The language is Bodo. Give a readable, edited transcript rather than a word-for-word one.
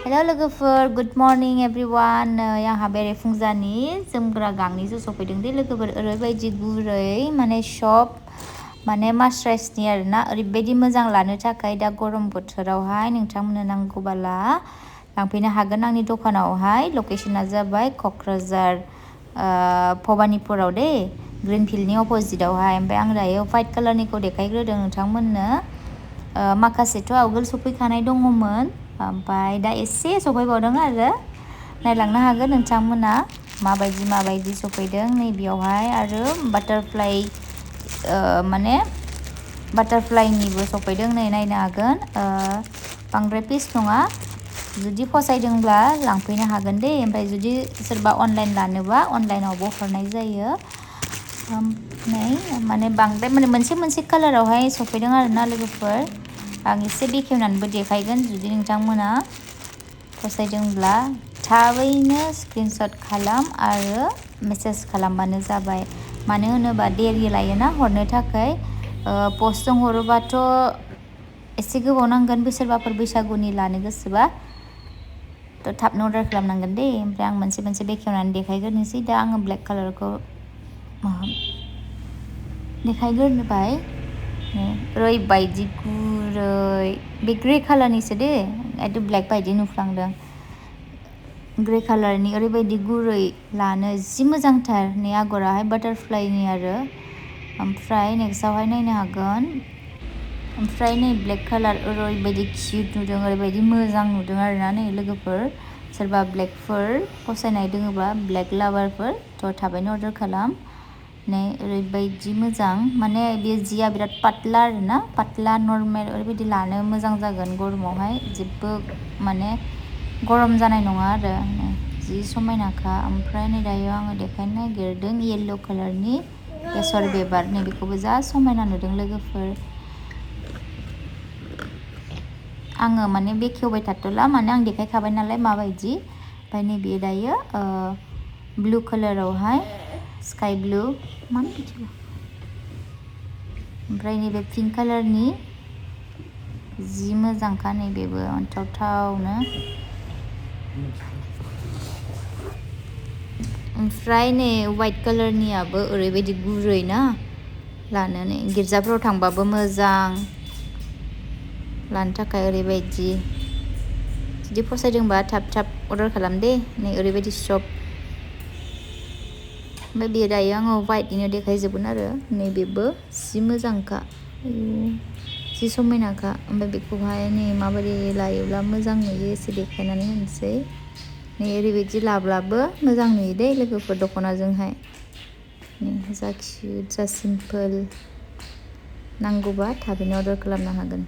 Hello लोगोफोर, गुड मर्निं एवरीवन। आंहा बेरेफुंजानि जोमग्रा गांनैसो सफैदों दे लोगोफोर। ओरैबायदि गुरै माने सफ्ट माने मास्राइसनि आरोना, ओरैबायदि मोजां लानो थाखाय दा गरम बोथोरावहाय नोंथांमोननो नांगौबाला लांफैनो हागोन आंनि दखानावहाय। लकेशना जाबाय क'क्राझार भबानिपुराव दे, ग्रिनफिल्डनि अपोजिटआवहाय। ओमफ्राय आं दायो व्हाइट कालारनिखौ देखायग्रोदों नोंथांमोननो। माखासेथ' आवगोल सफैखानाय दङमोन, ओमफ्राय दा एसे सफैबावदों आरो नायलांनो हागोन नोंथांमोना माबायदि सफैदों नैबेयावहाय। आरो बाटारफ्लाइ माने बाटारफ्लाइनिबो सफैदों, नै नायनो हागोन। बांद्राय पिस नङा, जुदि फसायदोंब्ला लांफैनो हागोन दे। ओमफ्राय जुदि सोरबा अनलाइन लानोबा अनलाइनावबो हरनाय जायो। नै माने बांद्राय माने मोनसे कालारावहाय सफैदों आरोना लोगोफोर। आं एसे बेखेवनानैबो देखायगोन, जुदि नोंथांमोना फसायदोंब्ला थाबैनो स्क्रिनशट खालाम आरो मेसेज खालामबानो जाबाय। मानो होनोबा देरि लायोना हरनो थाखाय। पस्टजों हरोबाथ' एसे गोबाव नांगोन, सोरबाफोर बैसागुनि लानो गोसोबा थ' थाबनो अर्डार खालामनांगोन दे। ओमफ्राय आं मोनसे बेखेवनानै देखायग्रोनोसै। दा आङो ब्लेक कालारखौ देखायग्रोबाय। ओरैबायदि गुरै, बे ग्रे कालारनिसो दे, एकदम ब्लेक बायदि नुफ्लांदों। ग्रे कालारनि ओरैबायदि गुरै, लानो जि मोजांथार। नै आगराहाय बाटारफ्लाइनि आरो। ओमफ्राय नेक्स्टआवहाय नायनो हागोन। ओमफ्राय नै ब्लेक कालार, ओरैबायदि किउट नुदों, ओरैबायदि मोजां नुदों आरोना नै लोगोफोर। सोरबा ब्लेकफोर फसायनाय दोङोबा, ब्लेक लाभारफोर थ' थाबैनो अर्डार खालाम। नै ओरैबायदि मोजां, माने बे जिया बिराद पातला आरोना, पातला नर्मेल, ओरैबायदि लानो मोजां जागोन गरमावहाय। जेबो माने गरम जानाय नङा आरो, जि समायनाखा। ओमफ्राय नै दायो आङो देखायनो नागिरदों येल्ल' कालारनि बेसर बिबार। नै बेखौबो जा समायना नुदों लोगोफोर। आङो माने बेखेवबाय थाथ'ला, माने आं देखायखाबाय नालाय माबायदि। ओमफ्राय नैबे दायो ब्लु कालारावहाय, स्काइ ब्लु ओमफ्राय नैबे पिंक कालारनि जि मोजांखा नैबेबो अनथावथावनो। ओमफ्राय नै व्हाइट कालारनियाबो ओरैबायदि गुरै ना लानो, नै गिर्जाफोराव थांबाबो मोजां लानो थाखाय। ओरैबायदि जुदि फसायदोंबा थाब अर्डार खालाम दे। नै ओरैबायदि सफ्ट। ओमफ्राय बे दायो आङो व्हाइटनिनो देखायजोबगोन आरो। नैबेबो जि मोजांखा, जि समायनाखा। ओमफ्राय बेखौहाय नै माबोरै लायोब्ला मोजां नुयो एसे देखायनानै होनोसै। नै ओरैबायदि लाब्लाबो मोजां नुयो दे लोगोफोर दख'नाजोंहाय। नै जा किउट, जा सिम्पोल। नांगौबा थाबैनो अर्डार खालामनो हागोन।